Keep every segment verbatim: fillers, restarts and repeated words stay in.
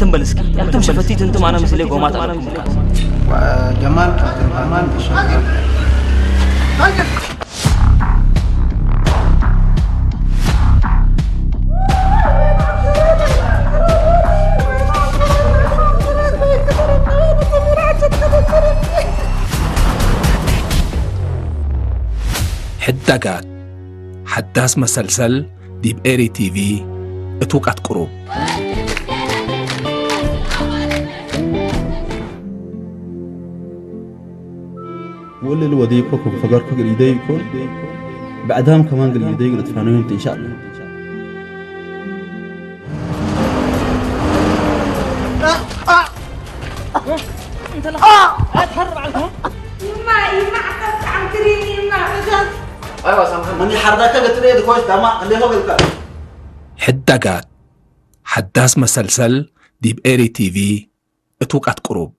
ትም በል እስኪ፣ እንቱም ሸፈቲት እንቱም፣ አነ ምስሌ ጎማት አለኩም። ወጀማል አብዱራህማን ሸፋ። ሕዳጋት፣ ሐዳስ መሰልሰል ዲብ ኤሪ ቲቪ እት ውቀት ቅሩብ። ወእሊ ለወዴኮ ክም ፈገርኩ እግል ኢደዩ ኢኮን፣ ብዕዳም ከማን እግል ኢደዩ እግል እትፋነዮም ተ፣ እንሻአላህ። ሕዳጋት፣ ሐዳስ መሰልሰል ዲብ ኤሪ ቲቪ እት ውቀት ቅሩብ።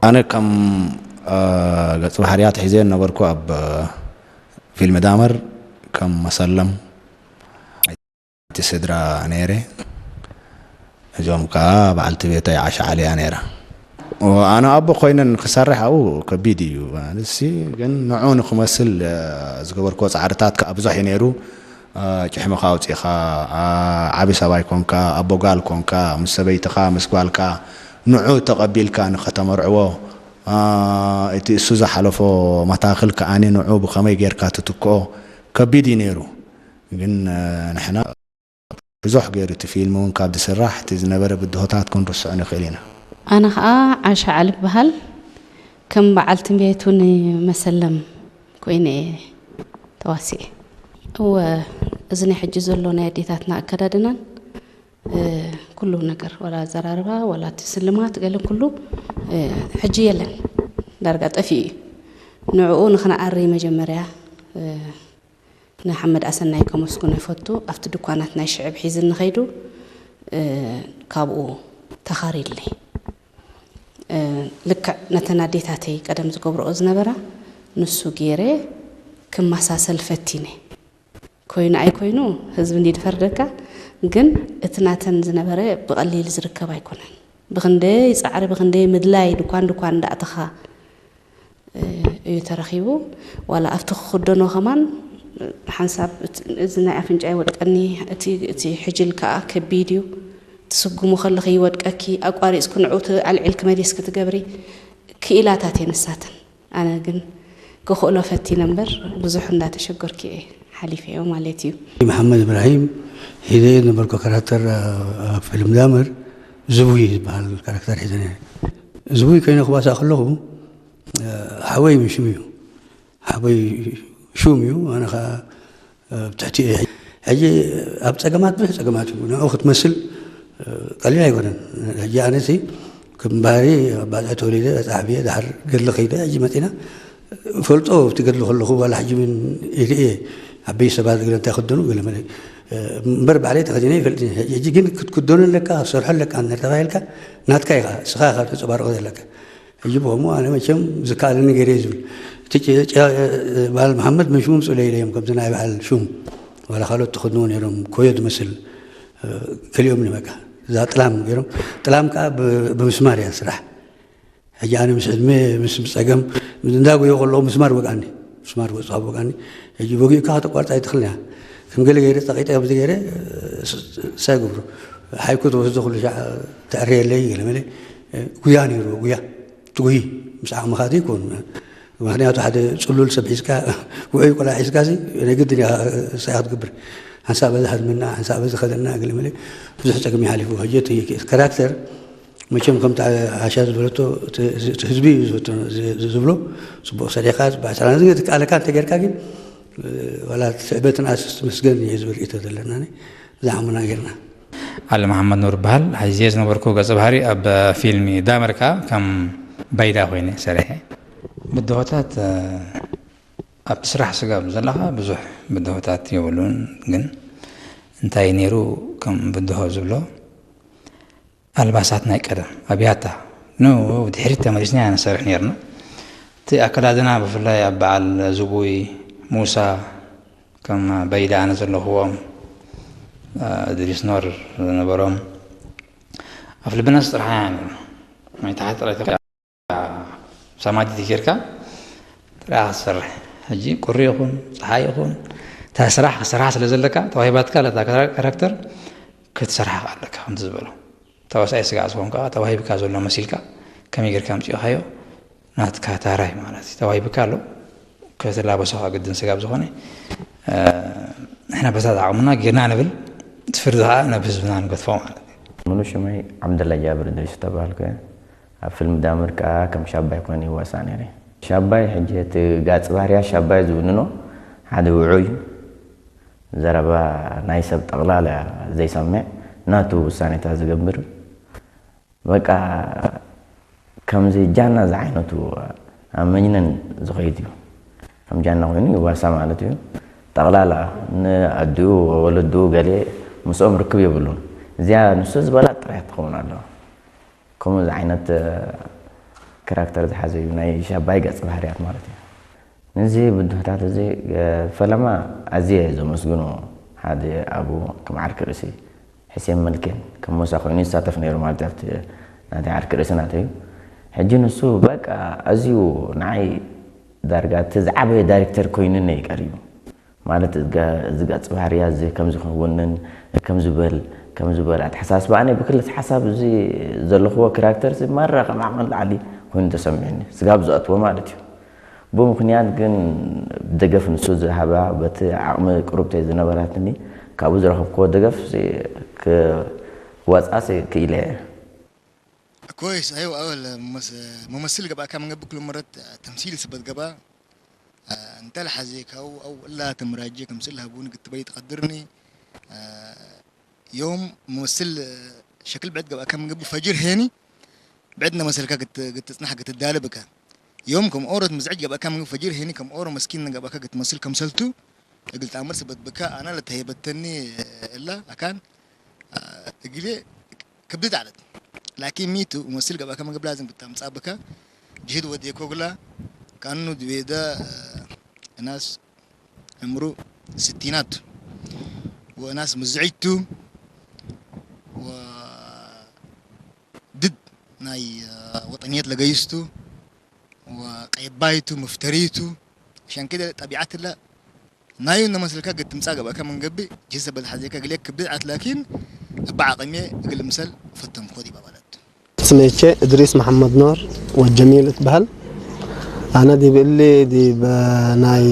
አነ ከም፣ አ፣ ገጽ ባህርያት ሒዜ ነበርኩ። አብ ፊልም ዳመር ከም መሰለም እቲ ስድራ ነይረ። እዞም ከኣ በዓልቲ ቤተይ ዓሻ ዓሊያ ነይራ። ወኣነ ኣቦ ኮይነ ንክሰርሕ ኣብኡ ከቢድ እዩ። ማለትሲ ግን ንዑ ንክመስል፣ እ፣ ዝገበርክዎ ጻዕርታት ከኣ ብዙሕ እዩ ነይሩ። እ፣ ጭሕምኻ ኣውጺእኻ፣ እ፣ ዓቢ ሰብኣይ ኮንካ፣ ኣቦ ጋል ኮንካ፣ ምስ ሰበይትኻ፣ ምስ ጓልካ ንዑ ተቐቢልካ ንኸተመርዕዎ፣ እ፣ እቲ እሱ ዝሓለፎ መታክል ከኣኒ ንዑ ብኸመይ ጌርካ ትትክኦ ከቢድ እዩ ነይሩ። ግን፣ እ፣ ንሕና ብዙሕ ገይሩ እቲ ፊልም እውን ካብ ዝስራሕ፣ እቲ ዝነበረ ብድሆታት ክንርስዖ ንኽእል ኢና። ኣነ ኸኣ ዓሻ ዓሊ እበሃል። ከም በዓልቲ ቤቱ ንመሰለም ኮይነ እየ ተዋስኤ። እወ፣ እዝኒ ሕጂ ዘሎ ናይ ኣዴታትና ኣከዳድናን፣ እ፣ ኩሉ ነገር፣ ወላ ኣዘራርባ፣ ወላ እቲ ስልማት፣ ገለ ኩሉ፣ እ፣ ሕጂ የለን። ዳርጋ ጠፊኡ እዩ። ንዕኡ ንኽንኣሪ መጀመርያ፣ እ፣ ንሓመድ ኣሰናይ ከመስግኖ ይፈቱ። ኣብቲ ድኳናት ናይ ሽዕብ ሒዝኒ ከይዱ፣ እ፣ ካብኡ ተኻሪልኒ። እ፣ ልክዕ ነተን ኣዴታተይ ቀደም ዝገብርኦ ዝነበራ፣ ንሱ ገይረ ክመሳሰል ፈቲነ። ኮይኑ ኣይኮይኑ ህዝቢ እንዲ ድፈርደካ፣ ግን እቲ ናተን ዝነበረ ብቐሊል ዝርከብ ኣይኮነን። ብኽንደይ ጻዕሪ፣ ብኽንደይ ምድላይ፣ ድኳን ድኳን እንዳእተኻ፣ እ፣ እዩ ተረኺቡ። ዋላ ኣብቲ ክኽደኖ ከማን፣ እ፣ ሓንሳብ እት-፣ እዚ ናይ ኣፍንጫ ይወድቀኒ፣ እቲ፣ እቲ ሕጅል ከኣ ከቢድ እዩ። ትስጉሙ ከለኺ ይወድቀኪ፣ ኣቋሪጽኪ ንዑ ት-፣ ኣልዒልኪ መሊስኪ ትገብሪ ክኢላታት እየን ንሳተን። ኣነ ግን ክኽእሎ ፈቲነ እምበር ብዙሕ እንዳተሸገርኩ እየ ሓሊፈዮ ማለት እዩ። መሓመድ እብራሂም ሒዘዮ ዝነበርኩ ካራክተር ኣብ ፊልም ዳመር ዝቡይ ዝበሃል ካራክተር ሒዘ ነይረ። ዝቡይ ኮይነ ክባሳእ ከለኹ ሓወይ ምን ሽም እዩ። ሓወይ ሹም እዩ፣ ኣነ ኸኣ ኣብ ትሕቲ እየ። ሕጂ ኣብ ጸገማት፣ ብዙሕ ጸገማት እዩ። ንዕኡ ክትመስል ቀሊል ኣይኮነን። ሕጂ ኣነሲ ከም ባህሪ ኣብ ባጽዕ ተወሊደ፣ በጻሕ ብየ፣ ደሓር ገድሊ ከይደ፣ ሕጂ መጺና እፈልጦ፣ ኣብቲ ገድሊ ከለኹ ዋላ ሕጂ ምን ኢልየ፣ ዓበይቲ ሰባት ገለ እንታይ ክደኑ ገለ መለ እምበር ባዕለይ ተኸዲነ ይፈልጥ። ሕጂ ግን ክትክደኖ ኣለካ፣ ክትሰርሖ ኣለካ እንድሕር ተባሂልካ ናትካ ኢኻ፣ እስኻ ኢኻ ተንጸባርቆ ዘለካ። ሕጂ ብኸምኡ ኣነ መቸም ዝከኣለኒ ገይረ እየ ዝብል። እቲ ጨ-፣ ጨ-፣ በዓል መሓመድ ምን ሽሙ ምጽኡ ለይለዮም፣ ከምዚ ናይ በዓል ሹም ዋላ ካልኦት ተኸድንዎ ነይሮም፣ ኮዮ ዝመስል፣ እ፣ ከሊኦምኒ በቃ። እዛ ጥላም ገይሮም፣ ጥላም ከኣ ብ-፣ ብምስማር እያ ስራሕ። ሕጂ ኣነ ምስ ዕድመ፣ ምስ፣ ምስ ጸገም፣ እንዳጎዮ ከለኹ ምስማር ወግኣኒ፣ ምስማር ወጽኣብ ወግኣኒ። ሕጂ ወጊእካ ከተቋርጻ ኣይትኽእልን እያ። ከም ገለ ገይረ ጸቂጠ፣ ከምዚ ገይረ፣ እ፣ ስ-፣ ስ-፣ ሳይ ገብሮ። ሓይኩ ተወስዶ ኩሉ ሻዕ ተዕርየለይ፣ ገለ መለ፣ እ፣ ጉያ ነይርዎ፣ ጉያ። ትጉሂ፣ ምስ ዓቕምኻ ዘይኮኑ። ምኽንያቱ፣ ሓደ ጽሉል ሰብ ሒዝካ፣ ውዑይ ቆልዓ ሒዝካሲ፣ ናይ ግድን ኢኻ፣ ሳይ ክትገብር። ሓንሳብ በዚ ሃድምና፣ ሓንሳብ በዚ ከደና፣ ገለ መለ፣ ብዙሕ ጸገም እዩ ሓሊፉ። ሕጂ እቲ ካራክተር፣ መቸም፣ ከምቲ ዓሻ ዝበለቶ፣ እቲ፣ እቲ ህዝቢ እዩ ዝፈትኖ፣ ዝ-፣ ዝ-፣ ዝብሎ፣ ጽቡቕ ሰሪሕካ፣ ጽቡቕ ሰሪሕካ፣ ዝትከኣለካ እንተ ጌርካ ግን፣ ዋላ ስዕበትን ኣስስ መስገን እዩ ዝብል ርእይቶ ዘለና፣ እዛ ዓሙና ጌርና። ኣሊ መሓመድ ኑር እበሃል። ሐዚ ዝነበርኩ ገጸ ባህሪ ኣብ ፊልም ዳመር ከኣ ከም ባይዳ ኮይነ ሰሪሐ። ብድሆታት፣ ኣብ ስራሕ ስጋብ ዘለኻ ብዙሕ ብድሆታት የብሉን፣ ግን እንታይ ነይሩ ከም ብድሆ ዝብሎ፣ ኣልባሳት ናይ ቀደም ኣብያታ ኑ ድሕሪት ተመሊስና ኢና ንሰርሕ ነይርና። እቲ ኣከዳድና ብፍላይ ኣብ በዓል ዝቡይ፣ ሙሳ፣ ከም በይዳ ኣነ ዘለኽዎም፣ እ፣ እድሪስ ኖር ዝነበሮም፣ ኣፍ ልብና ዝጥርሓያ ነይሩ። ናይ ታሕቲ ጥራይ ተኸ-፣ ሳማዲት ጌርካ ጥራይ ክትሰርሕ። ሕጂ ቁሪ ይኹን፣ ጸሓይ ይኹን፣ እታ ስራሕ ክትሰርሓ ስለ ዘለካ፣ ተዋሂባትካ ለታ ካራ-፣ ካራክተር ክትሰርሓ ኣለካ፣ ከምቲ ዝበሎ። ተዋሳኣይ ስጋዕ ዝኾንካ፣ ተዋሂብካ ዘሎ መሲልካ፣ ከመይ ጌርካ ኣምጺእካዮ? ናትካ ታራይ ማለት እዩ። ተዋሂብካ ኣሎ፣ ክትላበሶ ከኣ ግድን ስጋብ ዝኾነ፣ እ፣ ንሕና በታ ዓቕምና ጌርና ንብል፣ እቲ ፍርዲ ከኣ ናብ ህዝብና ንገድፎ ማለት እዩ። ሙሉ ሽመይ ዓብደላ ጃብር እድሪስ ተባህልኩ። ኣብ ፊልም ዳምር ከኣ ከም ሻባይ ኮይነ ይዋሳእ ነይረ። ሻባይ፣ ሕጂ እቲ ጋጽ ባህርያት ሻባይ ዝውንኖ ሓደ ውዑይ፣ ዘረባ ናይ ሰብ ጠቕላላ ዘይሰምዕ፣ ናቱ ውሳኔታት ዝገብር፣ በቃ፣ ከምዚ ጃና ዝዓይነቱ ኣብ መጅነን ዝኸይድ እዩ። ከም ጃና ኮይኑ ይዋሳ ማለት እዩ። ጠቕላላ ንኣዲኡ ወለዱ ገሌ ምስኦም ርክብ የብሉን። እዚኣ ንሱ ዝበላ ጥራይ ትኸውን ኣለዋ። ከምኡ ዓይነት ክራክተር ዝሓዘ እዩ ናይ ሻባይ ገጽ ባህርያት ማለት እዩ። ነዚ ብድሆታት እዚ፣ እ፣ ፈለማ ኣዝየ ዘመስግኖ ሓደ ኣቡ ከም ዓርኪ ርእሲ ሕሴን መልኬን ከም ሞሳ ኮይኑ ይሳተፍ ነይሩ ማለት ኣብቲ ናተይ ዓርኪ ርእሲ ናተይ እዩ። ሕጂ ንሱ በቃ ኣዝዩ ንዓይ ዳርጋ እቲ ዝዓበየ ዳይሬክተር ኮይኑኒ እዩ ቀሪቡ። ማለት እዝጋ-፣ እዚ ገጽ ባህርያ እዚ ከም ዝኸውንን ከም ዝበል፣ ከም ዝበል ኣተሓሳስባ ኣነ ብክልተ ሓሳብ እዚ ዘለኽዎ ክራክተር እዚ ማራ ከም ዓቕሚ ንላዕሊ ኮይኑ ተሰሚዑኒ። ስጋብ ዝኣትዎ ማለት እዩ። ብኡ ምኽንያት ግን ደገፍ ንሱ ዝሃባ፣ በቲ ዓቕሚ ቅሩብተይ ዝነበራትኒ፣ ካብኡ ዝረኸብክዎ ደገፍ ሲ-፣ ክዋጽኣሲ ክኢለ እየ። كويس، أيوة، أول ممس-، ممثل قبل كم قبل كل مرة تمثيل سبت قبل. አ፣ እንተ ለሐዜካሁ አው እላ ተምራጄ ክምስል ሀቡኒ ግትበይ ትቀድርኒ። አ፣ ዮም ሙመስል ሸክል ብዕድ ገብአከ ምን ገብእ ፈጅር ሄኒ፣ ብዕድ እንደ መሰልከ ግት-፣ ግትጽናሕ ግትዳለ ብከ። ዮም ከም ኦሮ ትምዝዕጅ ገብአከ ምን ገብእ ፈጅር ሄኒ፣ ከም ኦሮ መስኪን ገብአከ ግትመስል ከምሰልቱ እግል ተአምር ሰበት ብከ። አነ ለተሄበተኒ እላ አካን፣ አ፣ እግሌ ክብድት ዐለት። ላኪን ሚቱ ሙመስል ገብአከ ምን ገብእ ላዝም ግትአምጽአ ብከ። ጅህድ ወዴኮ እግላ፣ ካኑ ድቤደ፣ አ፣ እናስ ዕምሩ ስቲናት ቱ፣ ወእናስ ምዝዕጅ ቱ፣ ወድድ ናይ ወጠንየት ለገይስ ቱ፣ ወቀየባይ ቱ፣ ሙፍተሪ ቱ። ዐሻን ክደ ጠቢዐት እለ ናዩ እነ መስልከ እግል ትምጻእ ገብአከ ምን ገብእ፣ ጅሰ በልሐዜከ እግልየ ክብድት ዐለት፣ ላኪን እበ ዐቅምዬ እግል እምሰል ፈተንኮ ዲበ በለት ቱ። ስሜቼ እድሪስ መሐመድ ኖር ወጀሚል እትበህል። አነ ዲብ እሊ ዲብ ናይ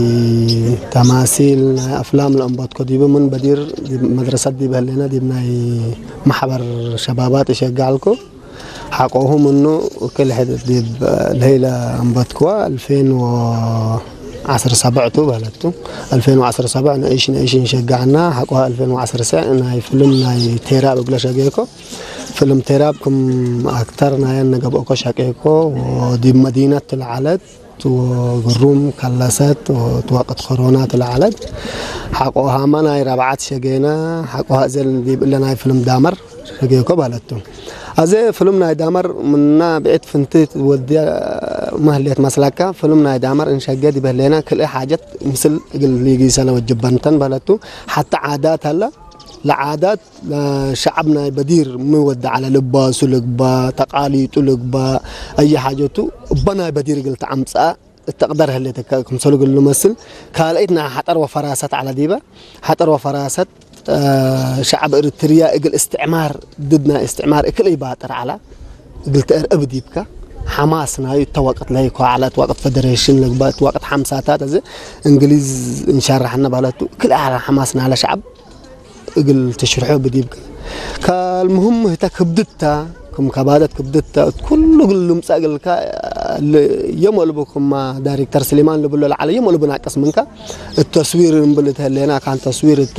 ተማሲል ናይ አፍላም ለአንበትኮ ዲብ ምን በዲር ዲብ መድረሰት ዲብ ህሌነ ዲብ ናይ መሕበር ሸባባት እሸግዐልኩ። ሐቆሁ ምኑ እክል ሕድ ዲብ ለህይ ለአንበትክወ አልፌን ወዐስር ሰብዕ ቱ በህለት ቱ። አልፌን ወዐስር ሰብዕ ነኢሽ ነኢሽ እንሸግዐና ሐቆሀ አልፌን ወዐስር ሰዕ ናይ ፍልም ናይ ቴራብ እግለ ሸጌኮ። ፍልም ቴራብ ክም አክተር ናየን ነገብአኮ ሸቄኮ ወዲብ መዲነት ለዐለት ወግሩም ከለሰት ወእት ወቅት ኮሮና ለዐለት። ሐቆ ሃመ ናይ ረብዓት ሸጌነ፣ ሐቆ ሀዘል ዲብ እለ ናይ ፍልም ዳመር ሸጌኮ በለቱ። አዜ ፍልም ናይ ዳመር ምና ብዕድ ፍንቲት ወድየ መህሌት መስለከ፣ ፍልም ናይ ዳመር እንሸጌ ዲብ ህሌነ ክልኤ ሓጀት ምስል እግል ሊጊሰ ለወጅበንተን በለቱ። ሐተ ዓዳት ሀለ፣ ለዓዳት ለሸዐብ ናይ በዲር ሚ ወደ ዐለ፣ ልባሱ ልግበእ፣ ተቃሊጡ ልግበእ፣ አየ ሓጀቱ እበ ናይ በዲር እግል ተአምጽአ እት ተቅደር ህሌት እከ ክምሰሉ እግል ልመስል፣ ካልአይት ናይ ሐጠር ወፈራሰት ዐለ ዲበ። ሐጠር ወፈራሰት፣ አ፣ ሸዐብ እርትርያ እግል እስትዕማር፣ ድድ ናይ እስትዕማር እክል ኢባጥር ዐለ። እግል ተአርዕብ ዲብከ ሐማስ ናዩ እተ ወቅት ለይኮ ዐለ፣ እት ወቅት ፈደሬሽን ልግበእ፣ እት ወቅት ሐምሳታት አዜ እንግሊዝ እንሸረሐነ በለቱ፣ እክል ዐለ ሐማስ ናለ ሸዐብ። እግል ትሽርሖ ብዲብከ። ከአልሙህም ህተ ክብድት ተ፣ ክም ከባደት ክብድት ተ፣ እት ኩሉ እግል ልምጸእ እግልከ፣ ል-፣ የም ወልቡ ክማ ዳይሬክተር ስሊማን ልብሎ ለዐለ፣ የም ወልቡ ናቅስ ምንከ፣ እት ተስዊር እምብል እት ህሌና፣ ካን ተስዊር እተ፣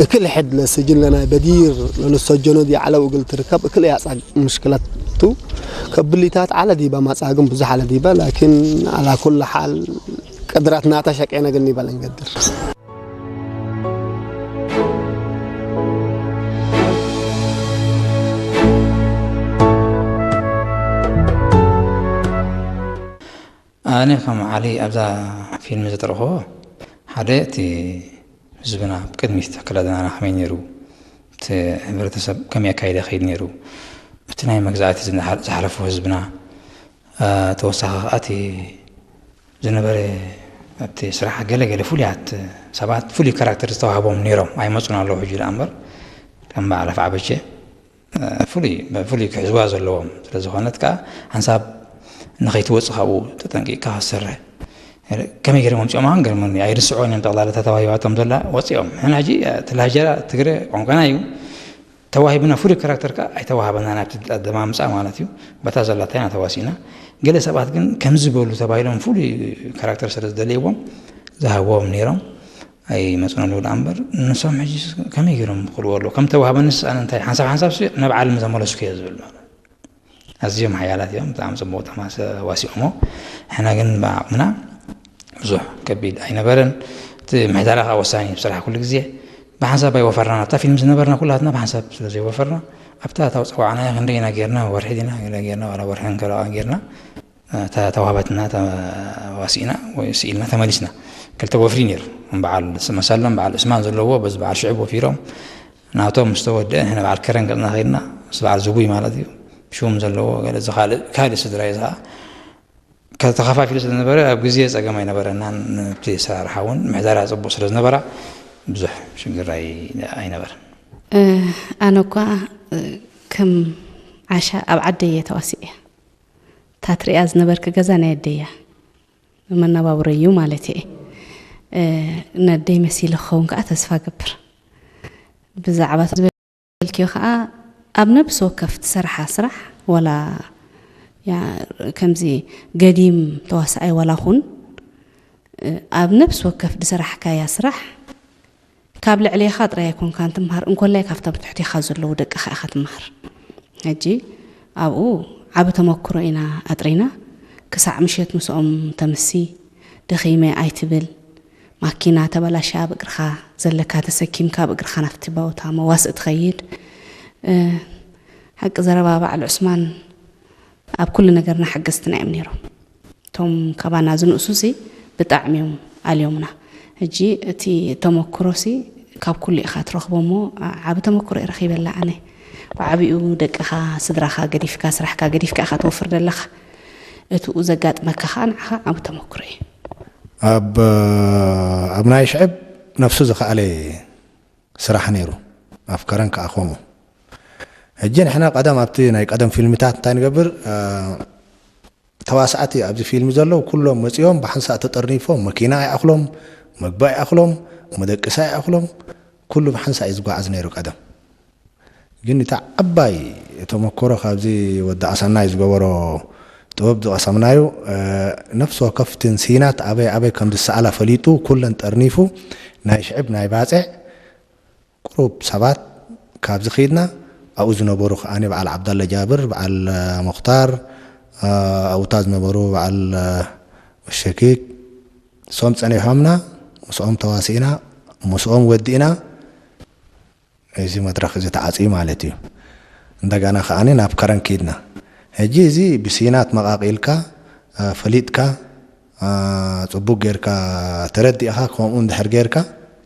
እክል ሕድ ለስጅን ለናይ በዲር ለልሰጀኖ ዲብ ዐለው እግል ትርከብ፣ እክል ያጻግ ምሽክለት ቱ። ከብሊታት ዐለ ዲበ፣ መጻግም ብዙሕ ዐለ ዲበ፣ ላኪን ዐላ ኩሉ ሓል ቅድረትናተ ሸቄነ እግል ኒበል እንገድር። አነ ከም ዐሊ አብዛ ፊልም ዘጠርኮ፣ ሐደ እቲ ህዝብና ቅድሚት አከዳድናና ከመይ ነይሩ፣ እቲ ሕብረተሰብ ከመይ አካይደ ከይድ ነይሩ፣ እቲ ናይ መግዛእቲ ዝሓለፎ ህዝብና፣ አ፣ ተወሳኺ ከኣ እቲ ዝነበረ ኣብቲ ስራሕ ገለ ገለ ፍሉያት ሰባት ፍሉይ ካራክተር ዝተዋህቦም ነይሮም ኣይመጹን ኣለዉ ሕጂ ደኣ እምበር ከም በዓል ኣፍዓበቼ፣ እ፣ ፍሉይ፣ ፍሉይ ክሕዝዋ ዘለዎም ስለ ዝኾነት ከኣ ሓንሳብ ንኸይትወጽእ ካብኡ ተጠንቂቕካ ክትሰርሕ። ከመይ ገይሮም ኣምጺኦም ኣን ገርመኒ ኣይርስዖን እዮም። ጠቕላላ እታ ተዋሂባቶም ዘላ ወጺኦም። ንሕና ሕጂ እቲ ላህጃ ትግረ ቋንቋና እዩ። ተዋሂብና ፍሉይ ካራክተር ከኣ ኣይተዋሃበናን ኣብቲ ኣደማምጻ ማለት እዩ። በታ ዘላታ ኢና ተዋሲእና። ገለ ሰባት ግን ከምዚ በሉ ተባሂሎም ፍሉይ ካራክተር ስለ ዝደለይዎም ዝሃብዎም ነይሮም ኣይመጹን ኣለዉ ደኣ እምበር፣ ንሶም ሕጂ ከመይ ገይሮም ክኽእልዎ ኣለዉ? ከም ተዋህበንስ ኣነ እንታይ ሓንሳብ ሓንሳብሲ ናብ ዓለም ዘመለስኩ እየ ዝብል ማለት። ኣዝዮም ሓያላት እዮም፣ ብጣዕሚ ጽቡቕ ተማሰ-፣ ዋሲኦሞ። ንሕና ግን ብዓቕምና ብዙሕ ከቢድ ኣይነበረን። እቲ ምሕዳራ ከኣ ወሳኒ እዩ፣ ብስራሕ ኩሉ ግዜ ብሓንሳብ ኣይወፈርናን። ኣብታ ፊልም ዝነበርና ኩላትና ብሓንሳብ ስለ ዘይወፈርና፣ ኣብታ እታ ጸዋዕናያ ክንደይ ኢና ጌርና፣ ወርሒ ዲና ገለ ጌርና፣ ዋላ ወርሒ ንገለ ጌርና፣ እታ ተዋህበትና ተዋሲእና ወይ ስኢልና ተመሊስና። ክልተ ወፍሪ ነይሩ። በዓል ስ-፣ መሰለን በዓል ዑስማን ዘለዎ፣ በዚ በዓል ሽዑብ ወፊሮም። ናቶም ምስ ተወደአ፣ ንሕና በዓል ከረን ገጽና ከይድና፣ ምስ በዓል ዝቡይ ማለት እዩ። ሹም ዘለዎ፣ ገለ እዚ ካልእ፣ ካልእ ስድራ እዩ ዝኸዓ። ከተኸፋፊሉ ስለ ዝነበረ፣ ኣብ ግዜ ጸገም ኣይነበረናን። ነቲ ኣሰራርሓ እውን ምሕደራ ጽቡቕ ስለ ዝነበራ፣ ብዙሕ ሽግር ኣይ-፣ ኣይነበረን። እ፣ ኣነ እኳ፣ እ፣ ከም ዓሻ ኣብ ዓደይ እየ ተዋሲኤ። እታ ትርእያ ዝነበርኪ ገዛ ናይ ኣደይ እያ። መነባብሮይ እዩ ማለት እየ። እ፣ ነደይ መሲለ ክኸውን ከኣ ተስፋ እገብር። ብዛዕባ እቲ ዝበልክዮ ከኣ፣ ኣብ ነብሲ ወከፍ ትሰርሓ ስራሕ፣ ወላ ያ-፣ ከምዚ ገዲም ተዋሳኣይ ወላ ኩን፣ ኣብ ነፍስ ወከፍ ድሰራሕካያ ስራሕ፣ ካብ ልዕሌኻ ጥራይ ኣይኮንካን ትምሃር፣ እንኮላይ ካብቶም ትሕቴኻ ዘለዉ ደቅኻ ኢኻ ትምሃር። ሕጂ ኣብኡ ዓቢ ተመክሮ ኢና ኣጥሪና። ክሳዕ ምሸት ምስኦም ተምሲ፣ ደኺመ ኣይትብል። ማኪና ተበላሽያ፣ ብእግርኻ ዘለካ ተሰኪምካ ብእግርኻ ናብቲ ቦታ መዋስእ ትኸይድ። እ፣ ሓቂ ዘረባ በዓል ዑስማን ኣብ ኩሉ ነገርና ሓገዝትና እዮም ነይሮም። እቶም ካባና ዝንእሱሲ ብጣዕሚ እዮም ኣልዮምና። ሕጂ እቲ ተመክሮሲ ካብ ኩሉ ኢኻ ትረኽቦ እሞ፣ ዓ-፣ ዓቢ ተመክሮ እየ ረኺበላ ኣነ። ብዓቢኡ ደቅኻ፣ ስድራኻ ገዲፍካ፣ ስራሕካ ገዲፍካ ኢኻ ትወፍር ዘለኻ። እትኡ ዘጋጥመካ ኸኣ ንዓኻ ዓቢ ተመክሮ እዩ። ኣብ፣ ኣብ ናይ ሽዕብ ነፍሱ ዝኸኣለ ስራሕ ነይሩ። ኣብ ከረን ከኣ ከምኡ። ሕጂ ንሕና ቀደም ኣብቲ ናይ ቀደም ፊልምታት እንታይ ንገብር፣ እ፣ ተዋሳእቲ ኣብዚ ፊልም ዘለዉ ኩሎም መጺኦም ብሓንሳእ ተጠርኒፎም፣ መኪና ይኣኽሎም፣ መግቢ ይኣኽሎም፣ መደቀሲ ይኣኽሎም፣ ኩሉ ብሓንሳእ እዩ ዝጓዓዝ ነይሩ ቀደም። ግን እታ ዓባይ ተመክሮ ካብዚ ወዲ ኣሰናይ ዝገበሮ ጥበብ ዝቐሰምናዩ፣ እ፣ ነፍሲ ወከፍ እተን ሲናት ኣበይ ኣበይ ከም ዝሰኣላ ፈሊጡ፣ ኩለን ጠርኒፉ፣ ናይ ሽዕብ ናይ ባጽዕ ቅሩብ ሰባት ካብዚ ኪድና፣ ኣብኡ ዝነበሩ ከኣኒ በዓል ዓብደለ ጃብር፣ በዓል ሙኽታር፣ ኣብኡታ ዝነበሩ በዓል ሸኪክ፣ እሶም ጸኒሖምና፣ ምስኦም ተዋሲእና፣ ምስኦም ወዲእና፣ እዚ መድረኽ እዚ ተዓጽዩ ማለት እዩ። እንደገና ከኣኒ ናብ ከረን ኪድና። ሕጂ እዚ ብሲናት መቃቂልካ፣ ፈሊጥካ፣ አ፣ ጽቡቅ ጌርካ ተረዲእኻ፣ ከምኡ እንድሕር ጌርካ፣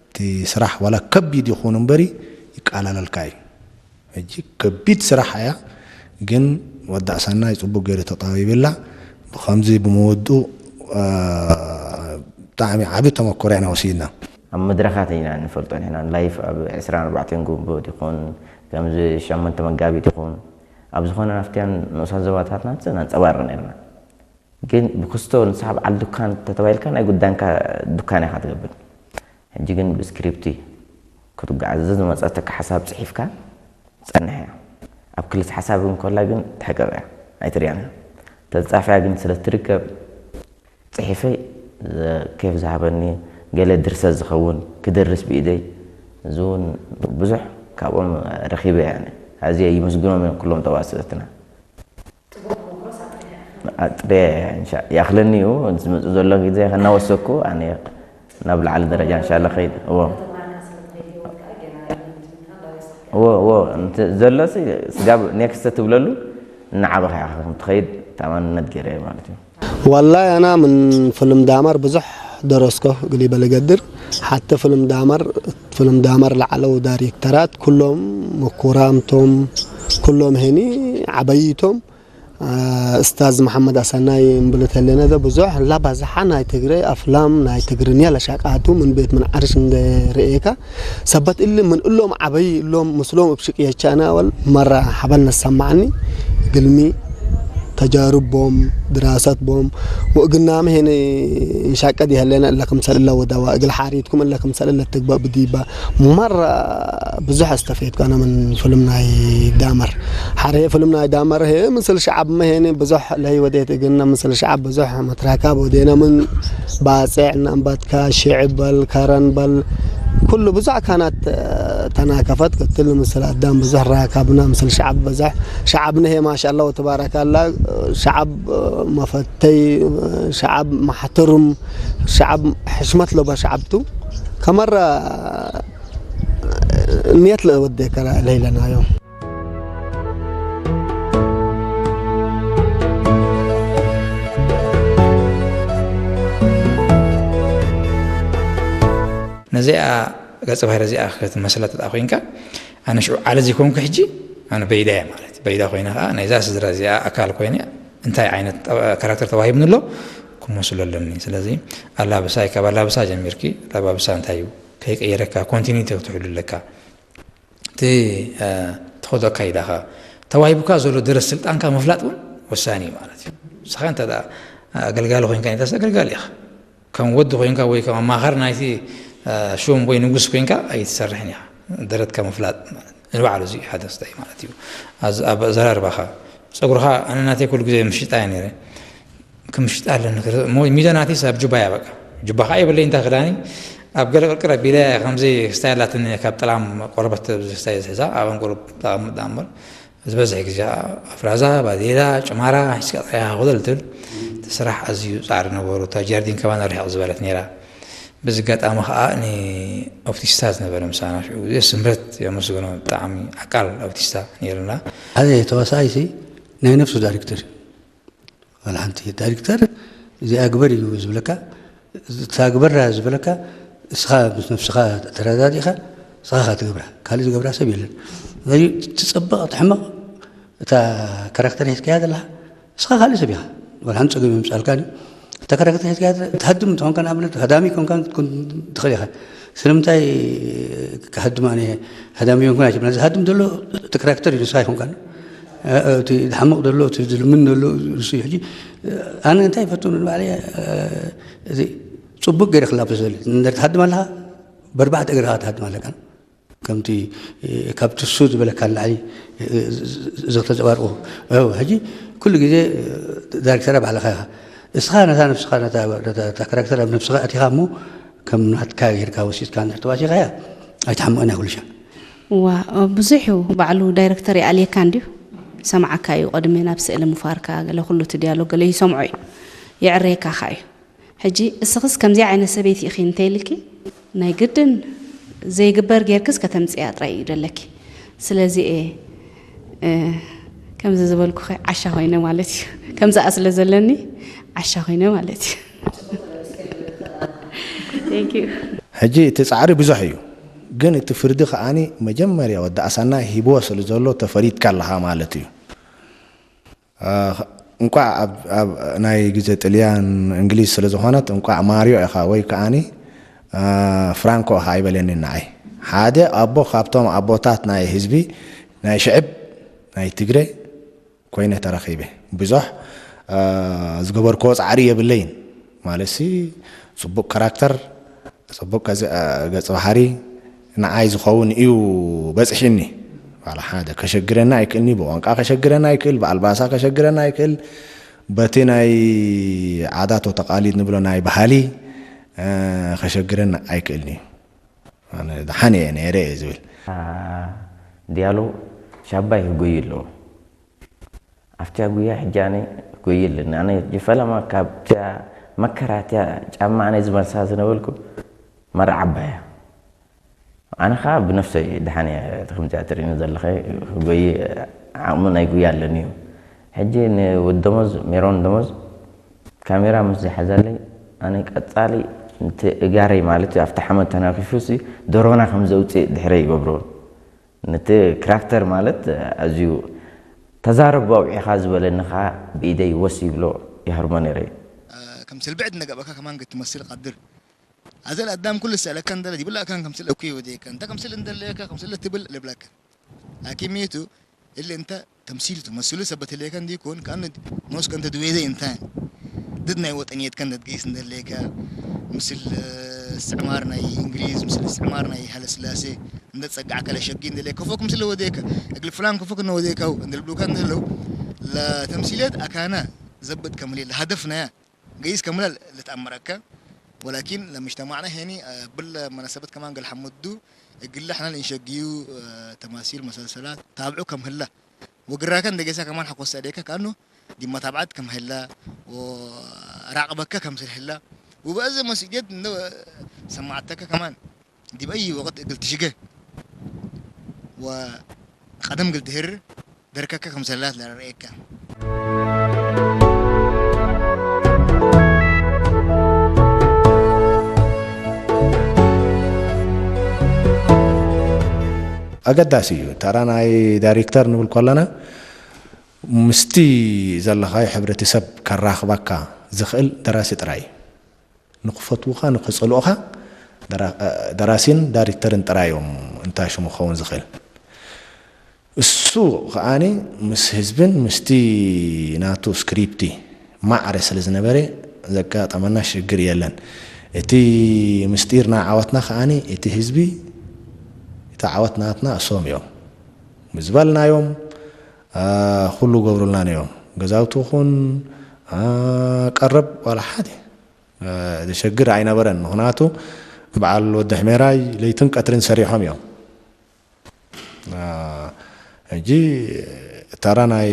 እቲ ስራሕ ዋላ ከቢድ ይኹን እምበሪ ይቃላለልካ እዩ። ሕጂ ከቢድ ስራሕ እያ፣ ግን ወዲ ኣሰናይ ጽቡቅ ጌሩ ተጣቢብላ። ብኸምዚ ብምውድኡ፣ አ፣ ብጣዕሚ ዓቢ ተመኩሮ ኢና ወሲድና። ኣብ መድረኻት ኢና እንፈልጦ ንሕና፣ ላይፍ ኣብ ዕስራን ኣርባዕተን ጉንቦት ይኹን፣ ከምዚ ሸሞንተ መጋቢት ይኹን፣ ኣብ ዝኾነ ናፍትያን ንኡሳት ዞባታትና ነንጸባርቕ ነርና። ግን ብክስቶ ንስኻ በዓል ዱካን ተተባሂልካ ናይ ጉዳንካ ዱካን ኢኻ ትገብር። ሕጂ ግን ብስክሪፕት እዩ ክትጓዓዝ። እዚ ዝመጸተካ ሓሳብ ጽሒፍካ ትጸንሕ እያ። ኣብ ክልስ ሓሳብ እንከላ ግን ትሕቀቕ እያ፣ ኣይትርእያን እያ። ተጻፊያ ግን ስለ ትርከብ ጽሒፈይ ዘ-፣ ኬፍ ዝሃበኒ ገለ ድርሰት ዝኸውን ክደርስ ብኢደይ፣ እዚ እውን ብዙሕ ካብኦም ረኺበ እየ ኣነ። ኣዝየ ይምስግኖም እዮም ኩሎም ተዋስእትና። ኣጥሬ እንሻ-፣ ይኣኽለኒ እዩ። ዝመጽእ ዘሎ ግዜ ከናወሰኩ ኣነ ናብ ላዕሊ ደረጃ እንሻላ ኸይድ። እዎ። እዎ፣ እዎ። እንት ዘሎሲ ስጋብ ኔክስት ትብለሉ እናዓበኻ ኢኻ ከም ትኸይድ ተኣማንነት ገይረ እየ ማለት እዩ። ወላሂ ኣና ምን ፍልም ዳመር ብዙሕ ደረስኮ እግል ኢበል እገድር። ሐቴ ፍልም ዳመር፣ ፍልም ዳመር ለዐለው ዳይሬክተራት ኩሎም ምኩራም ቶም፣ ኩሎም ሄኒ ዐበይ ቶም። አ፣ እስታዝ መሐመድ አሰናይ እምብል ተሌነ ደ ብዙሕ ለበዝሐ ናይ ትግሬ አፍላም ናይ ትግርኛ ለሸቃቱ ምን ቤት ምን ዐርሽ እንዴ ረኤካ፣ ሰበት እሊ ምን እሎም ዐበይ እሎም ምስሎም እብ ሽቅየቻነ ወል መረ ሐበል ነሰማዕኒ። ግልሚ ተጃርብ ቦም፣ ድራሰት ቦም ወእግናመ ሄነ እንሻቀድ ይሀሌነ እለ ክምሰል እለ ወደዋ እግል ሓሪትኩም እለ ክምሰል እለ ትግበእ ብዲበ መረ ብዙሕ አስተፌድኩ አነ ምን ፍልም ናይ ዳመር። ሐሬ ፍልም ናይ ዳመር ህዬ ምስል ሸዐብመ ሄኒ ብዙሕ ለህይ ወዴት እግልነ ምስል ሸዐብ ብዙሕ መትራካብ ወዴነ ምን ባጼዕ ነንበትከ ሽዕብ በል ከረን በል ኩሉ ብዙሕ ካናት ተናከፈት ክትል ምስል አዳም ብዙሕ ራካብነ ምስል ሸዐብ ብዙሕ ሸዐብነ ህዬ ማሻአላ ወትባረካላ ሸዐብ መፈተይ ሸዐብ መሕተሩም ሸዐብ ሕሽመት ለበ ሸዐብ ቱ። ከመረ ንየት ለወዴከ ለህይለናዮም። ነዚኣ ገጸ ባህሪ እዚኣ ክትመስላ ተደኣ ኮይንካ፣ ኣነ ሽዑ ዓለ ዘይኮንኩ ሕጂ፣ ኣነ በይዳ እየ ማለት። በይዳ ኮይነ ከኣ ናይዛ ስድራ እዚኣ ኣካል ኮይነ እንታይ ዓይነት ጠ-፣ ካራክተር ተዋሂብኒ ኣሎ ክመስሎ ኣለኒ። ስለዚ ኣላብሳይ፣ ካብ ኣላብሳ ጀሚርኪ፣ ኣላባብሳ እንታይ እዩ ከይቀየረካ ኮንቲኒቲ ክትሕሉ ኣለካ። እቲ፣ እ፣ ትኸዶ ኣካይዳኻ፣ ተዋሂቡካ ዘሎ ደረት ስልጣንካ ምፍላጥ እውን ወሳኒ እዩ ማለት እዩ። ንስኻ እንተ ደኣ ኣገልጋሊ ኮይንካ፣ እንተስ ኣገልጋሊ ኢኻ። ከም ወዲ ኮይንካ ወይ ከም ኣማኻሪ ናይቲ፣ እ፣ ሹም ወይ ንጉስ ኮይንካ ኣይትሰርሕን ኢኻ። ደረትካ ምፍላጥ ማለት ንባዕሉ እዚ ሓደ ስታይ ማለት እዩ። ኣዝ-፣ ኣብ ኣዘራርባኻ፣ ጸጉርኻ ኣነ ናተይ ኩሉ ግዜ ምሽጣ እየ ነይረ። ክምሽጥ ኣለኒ ክረ-፣ ሞ-፣ ሚዶ ናተይስ ኣብ ጁባ እያ በቃ። ጅባኻ ኢብለይ እንተ ክዳኒ፣ ኣብ ገለ ቅርቅር ኣቢለ ከምዚ ክስታይ ኣላትኒ፣ ካብ ጠላም ቆርበት እዚ ክስታይ ዝሕዛ፣ ኣብ ኣንቁር ጠላም ምዳመር፣ ዝበዝሕ ግዜ ኣፍራዛ፣ ባዴላ፣ ጭማራ፣ ሒስካ ጥራይ ሃኹ ልትብል፣ እቲ ስራሕ ኣዝዩ ጻዕሪ ነበሩ። እታ ጀርዲን ከማን ርሕቕ ዝበለት ነይራ። በዚ ኣጋጣሚ ከኣ ኒ ኦፕቲስታ ዝነበረ ምሳና ሽዑ ግዜ ስምረት የመስግኖ፣ ብጣዕሚ ዓቃል ኦፕቲስታ ነይሩና። ሓደ ተዋሳኣይሲ ናይ ነፍሱ ዳይሬክተር እዩ። ዋላ ሓንቲ ዳይሬክተር እዚኣ ግበር እዩ ዝብለካ፣ እታ ግበራ ዝበለካ እስኻ ምስ ነፍስኻ ተረዳዲእኻ እስኻ ኢኻ ትገብራ፣ ካልእ ዝገብራ ሰብ የለን። ስለዚ ትጸብቕ ትሕመቕ እታ ካራክተር ሒዝካያ ዘለኻ እስኻ ካልእ ሰብ ኢኻ። ዋላ ሓንቲ ጸገም የምጽኣልካን እዩ። እታ ካራክተር ሒዝካያ ትሃድም እንተኾንካ ንኣብነት ሃዳሚ ኮንካ ክትኮን ትኽእል ኢኻ። ስለምንታይ ክሃድም ኣነ ሃዳሚ ኮንኩን ኣይትብለን። ዝሃድም ዘሎ እቲ ካራክተር እዩ፣ ንስኻ ኣይኮንካን። እ፣ እቲ ዝሓምቕ ዘሎ፣ እቲ ዝልምን ዘሎ ንሱ እዩ። ሕጂ፣ እ፣ ኣነ እንታይ ይፈቱ ንባዕለይ፣ እ፣ እዚ ጽቡቅ ገይረ ክላበሶ ደሊ። እንድሕር ትሃድም ኣለኻ፣ በርባዕተ እግርኻ ትሃድም ኣለካ። ከምቲ፣ እ፣ ካብ ትሱ ዝበለካ ንላዕሊ፣ እ፣ ዝ-፣ ዝ-፣ ዝተንጸባርቁ። እው፣ ሕጂ ኩሉ ግዜ፣ እ፣ ዳይሬክተራ ባዕልኻ ኢኻ። እስኻ ነታ ነፍስኻ፣ ነታ፣ ነታ፣ ነታ ካራክተር ኣብ ነፍስኻ ኣቲኻ እሞ፣ ከም ናትካ ጌርካ ወሲድካ እንድሕር ተዋሲኻያ፣ ኣይትሓምቕን እያ ኩሉ ሻዕ። እዋ፣ ብዙሕ እዩ። ባዕሉ ዳይረክተር ይኣልየካ እንድዩ። ይሰምዓካ እዩ። ቅድሚ ናብ ስእሊ ምፋርካ፣ ገለ ኩሉ እቲ ዲያሎግ ገለ ይሰምዖ እዩ። የዕረየካ ከኣ እዩ። ሕጂ እስኽስ ከምዚ ዓይነት ሰበይቲ ኢኺ እንተ ኢልኪ፣ ናይ ግድን ዘይግበር ጌርክስ ከተምጽእያ ጥራይ እዩ ደለኪ። ስለዚ እየ፣ እ፣ ከምዚ ዝበልኩኸ ዓሻ ኮይነ ማለት እዩ። ከምዚኣ ስለ ዘለኒ ዓሻ ኮይነ ማለት እዩ። Thank you። ሕጂ እቲ ጻዕሪ ብዙሕ እዩ፣ ግን እቲ ፍርዲ ከኣኒ መጀመርያ ወዲ ኣሰናይ ሂብዎ ስለ ዘሎ ተፈሪድካ ኣለኻ ማለት እዩ። አ፣ እንቋዕ ኣብ፣ ኣብ ናይ ግዜ ጥልያን እንግሊዝ ስለ ዝኾነት እንቋዕ ማርዮ ኢኻ ወይ ከኣኒ፣ አ፣ ፍራንኮ ኢኻ ኣይበለኒ ንዓይ። ሓደ ኣቦ ካብቶም ኣቦታት ናይ ህዝቢ፣ ናይ ሽዕብ፣ ናይ ትግሬ፣ ኮይነ ተረኺበ። ብዙሕ፣ አ፣ ዝገበርክዎ ጻዕሪ የብለይን። ማለትሲ፣ ጽቡቅ ካራክተር፣ ጽቡቅ ገጸ፣ አ፣ ገጸ ባህሪ ንዓይ ዝኸውን እዩ በጽሒኒ። ዋላ ሓደ ከሸግረና ኣይክእልኒ፣ ብቋንቋ ከሸግረና ኣይክእል፣ ብኣልባሳ ከሸግረና ኣይክእል፣ በቲ ናይ ዓዳት ወተቃሊድ ንብሎ ናይ ባህሊ፣ አ፣ ከሸግረና ኣይክእልኒ። ኣነ ደሓን እየ ነይረ እየ ዝብል። አ፣ ዲያሎ ሻባይ ህጎዩ ኣለዎ። ኣብቲያ ጉያ ሕጂ ኣነ ጎይ ኣለኒ። ኣነ ጅፈለማ ካብቲያ መከራትያ ጫማ ኣነ ዝመልሳ ዝነበልኩ መርዓ ዓባያ። ኣነ ኸኣ ብነፍሰይ ደሓን እየ፣ እቲ ከምዚኣ ትርእኒ ዘለኸ ጎይ ዓቕሚ ናይ ጉያ ኣለኒ እዩ። ሕጂ ንወዲ ደሞዝ፣ ሜሮን ደሞዝ፣ ካሜራ ምስ ዝሓዘለይ፣ ኣነ ቀጻሊ ነቲ እጋረይ ማለት እዩ፣ ኣብቲ ሓመድ ተናኪፉሲ ደሮና ከም ዘውጽእ ድሕረይ ይገብሮ። ነቲ ክራክተር ማለት ኣዝዩ ተዛረብ ኣውዒኻ ዝበለኒ ኸኣ ብኢደይ ወስ ይብሎ ይሃርሞ ነይረ። ከምስል ብዕድ እንደ ገብአካ ከማን ክትመስል ቀድር። አዘ ለአዳም ኩሉ ሰአለከ እንደ ለዲብላ አካን ከምስል እኩይ ወዴከ፣ እንተ ከምስል እንደ ሌከ፣ ከምስል ለትብል ልብለከ። ላኪን ሚቱ እሊ እንተ ተምሲል ቱ፣ መስሉ ሰበት ህሌከ እንዲኮን፣ ከአኑ ኖስከ እንተ ድዌዘ እንታን፣ ድድ ናይ ወጠንየትከ እንደ ትገይስ እንደ ሌከ፣ ምስል እስትዕማር ናይ እንግሊዝ፣ ምስል እስትዕማር ናይ ሀይለስላሴ እንደ ትጸጋዕከ ለሸጊ እንደ ሌከ፣ ከፎክ ምስል ወዴከ፣ እግል ፍላን ከፎክ እነ ወዴከው እንደ ልብሉከ እንደ ለው፣ ለተምሲልየት አካነ ዘብጥ ከምሌ ለሀደፍነያ ገይስ ከምለ ልትአመረከ፣ ወላኪን ለምጅተማዕነ ሄኒ፣ አ፣ ብለ መናሰበት ከማን ገልሐመዱ፣ እግለ ሕነ ልእንሸግዩ፣ አ፣ ተማሲል፣ መሰልሰላት ታብዑ ከም ህለ፣ ወግራከ እንደ ጌሳ ከማን ሐቆ ሰአዴከ ከአኑ ዲብ መታብዐት ከም ህለ፣ ወራቅበከ ከምስል ህለ፣ ወበአዘ መስእልየት እንደ ሰማዕተከ ከማን ዲብ አይ ወቅት እግል ትሽገ ወቀደም እግል ትህር ደርከከ ክምሰላት ለረአየከ። አገዳሲ እዩ። ተራ ናይ ዳይሬክተር ንብል ከለና፣ ምስቲ ዘለኻዮ ሕብረተሰብ ከራኽበካ ዝኽእል ደራሲ ጥራይ። ንክፈትዉኻ፣ ንክጸልኡኻ ደራ-፣ ደራሲን ዳይሬክተርን ጥራይ እዮም እንታሽሙ ክኸውን ዝኽእል። እሱ ከኣኒ ምስ ህዝብን ምስቲ ናቱ ስክሪፕቲ ማዕረ ስለ ዝነበረ ዘጋጠመና ሽግር የለን። እቲ ምስጢር ናይ ዓወትና ከኣኒ እቲ ህዝቢ፣ እቲ ዓወት ናትና እሶም እዮም። ምስ በልናዮም፣ አ፣ ኩሉ ገብሩልና ነዮም። ገዛውቲ ኹን፣ አ፣ ቀረብ ዋላ ሓደ እ፣ ሸግር ኣይነበረን። ምኽንያቱ በዓል ወዲ ሕሜራይ ለይትን ቀትርን ሰሪሖም እዮም። እ፣ እጂ ተራ ናይ፣